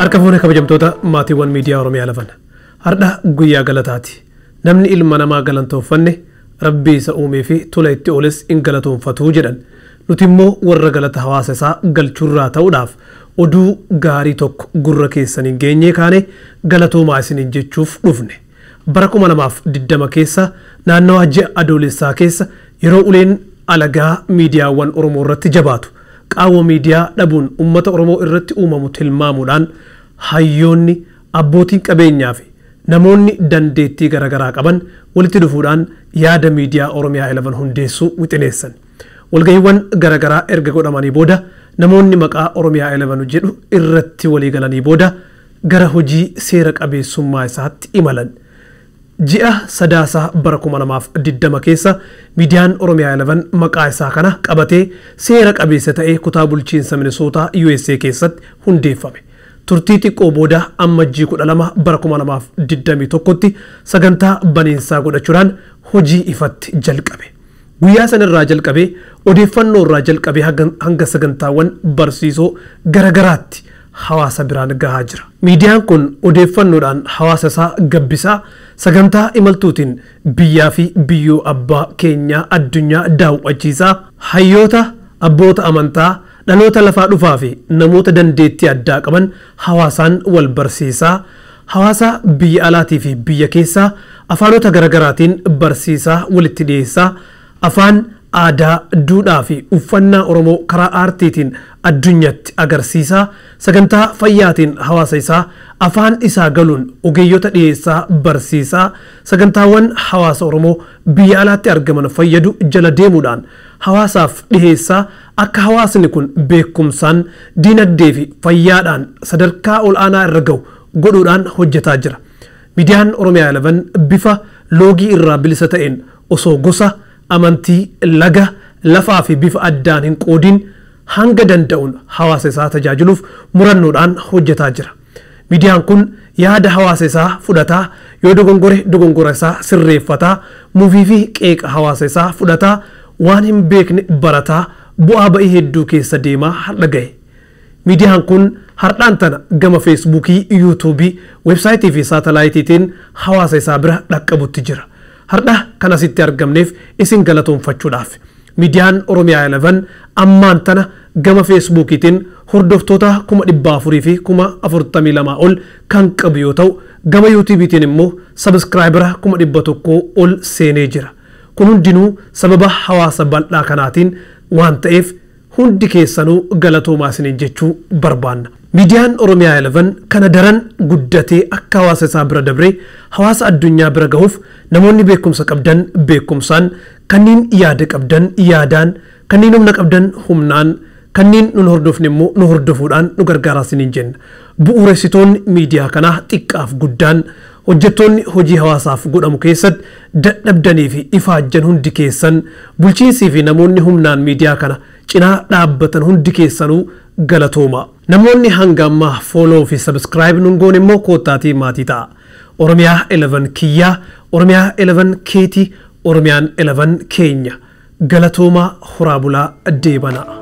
Harka fuune kabajamtoota maatiiwwan miidiyaa Oromiyaa 11. Har'a guyyaa galataati. Namni ilma namaa galantooffanne rabbii isa uumee fi tola itti ooles hin galatoonfatuu jedhan. Nuti immoo warra galata hawaasa isaa galchuurraa ta'uudhaaf oduu gaarii tokko gurra keessaniin geenyee kaane galatoomaa isiniin jechuuf dhufne. Bara 2020 keessa naannawaa ji'a adoolessaa keessa yeroo uleen alagaa miidiyaawwan Oromoo irratti jabaatu qaawwa miidiyaa dhabuun uummata Oromoo irratti uumamu tilmaamuudhaan hayyoonni abbootiin qabeenyaa fi namoonni dandeettii garaagaraa qaban walitti dhufuudhaan yaada miidiyaa Oromiyaa 11 hundeessuu wixineessan. Walgahiiwwan garaagaraa erga godhamanii booda namoonni maqaa Oromiyaa 11 jedhu irratti walii galanii booda gara hojii seera qabeessummaa isaatti imalan. Ji'a sadaasaa bara 2020 keessa miidiyaan Oromiyaa 11 maqaa isaa kana qabatee seera qabeessa ta'ee kutaa bulchiinsa Minisootaa USA keessatti hundeeffame. Turtii xiqqoo booda ammajjii 12 bara 2021tti sagantaa baniinsaa godhachuudhaan hojii ifatti jalqabe. Guyyaa sanarraa jalqabee odeeffannoo irraa jalqabee hanga sagantaawwan barsiisoo garagaraatti hawaasa biraan gahaa jira. Miidiyaan kun odeeffannoodhaan hawaasa isaa gabbisaa sagantaa imaltuutiin biyyaa fi biyyoo abbaa keenyaa addunyaa daawwachiisaa hayyoota abboota amantaa dhaloota lafaa dhufaa fi namoota dandeettii addaa qaban hawaasaan wal barsiisaa hawaasa biyya alaatii fi biyya keessaa afaanota garagaraatiin barsiisaa walitti dhiyeessaa afaan aadaa duudhaa fi uffannaa Oromoo karaa aartiitiin addunyaatti agarsiisaa sagantaa fayyaatiin hawaasa isaa afaan isaa galuun ogeeyyota dhiyeessaa barsiisaa sagantaawwan hawaasa Oromoo biyya alaatti argaman fayyadu jala deemuudhaan hawaasaaf dhiyeessaa akka hawaasni kun beekumsaan diinagdee fi fayyaadhaan sadarkaa ol'aanaa irra gahu godhuudhaan hojjetaa jira. Miidiyaan Oromiyaa 11 bifa loogii irraa bilisa ta'een osoo gosa amantii laga lafaa fi bifa addaan hin qoodin hanga danda'uun hawaasa isaa tajaajiluuf murannoodhaan hojjetaa jira. Miidiyaan kun yaada hawaasa isaa fudhataa yoo dogongore dogongora isaa sirreeffataa mufii fi qeeqa hawaasa isaa fudhataa waan hin beekne barataa bu'aa ba'ii hedduu keessa deemaa har'a gahe. Miidiyaan kun har'aan tana gama Feesbuukii, Yuutuubii, weebsaayitii fi saatalaayitiitiin hawaasa isaa bira dhaqqabutti jira. Har'a kan asitti argamneef isin galatoonfachuudhaaf. Miidiyaan Oromiyaa 11 ammaan tana gama Feesbuukiitiin hordoftoota 400,000 fi 42,000 ol kan qabu yoo ta'u gama Yuutuubiitiin immoo sabiskiraayibara 100,000 ol seenee jira. Kun hundinuu sababa hawaasa bal'aa kanaatiin waan ta'eef hundi keessanuu galatoomaa isiniin jechuu barbaanna. Miidiyaan Oromiyaa 11 kana daran guddatee akka hawaasa isaa bira dabree hawaasa addunyaa bira gahuuf namoonni beekumsa qabdan beekumsaan, kanneen yaada qabdan yaadaan, kanneen humna qabdan humnaan, kanneen nun hordofne immoo nu hordofuudhaan nu gargaaraa isiniin jenna. Bu'uuressitoonni miidiyaa kanaa xiqqaaf guddaan hojjettoonni hojii hawaasaaf godhamu keessatti dadhabdanii fi ifaajjan hundi keessan bulchiinsii fi namoonni humnaan miidiyaa kana cinaa dhaabbatan hundi keessanuu galatooma. Namoonni hanga ammaa fooloo fi sabskiraayib nun goone immoo koottaatii maatii ta'a. Oromiyaa 11 kiyyaa, Oromiyaa 11 keetii, Oromiyaan 11 keenya. Galatoomaa horaa bulaa deebanaa.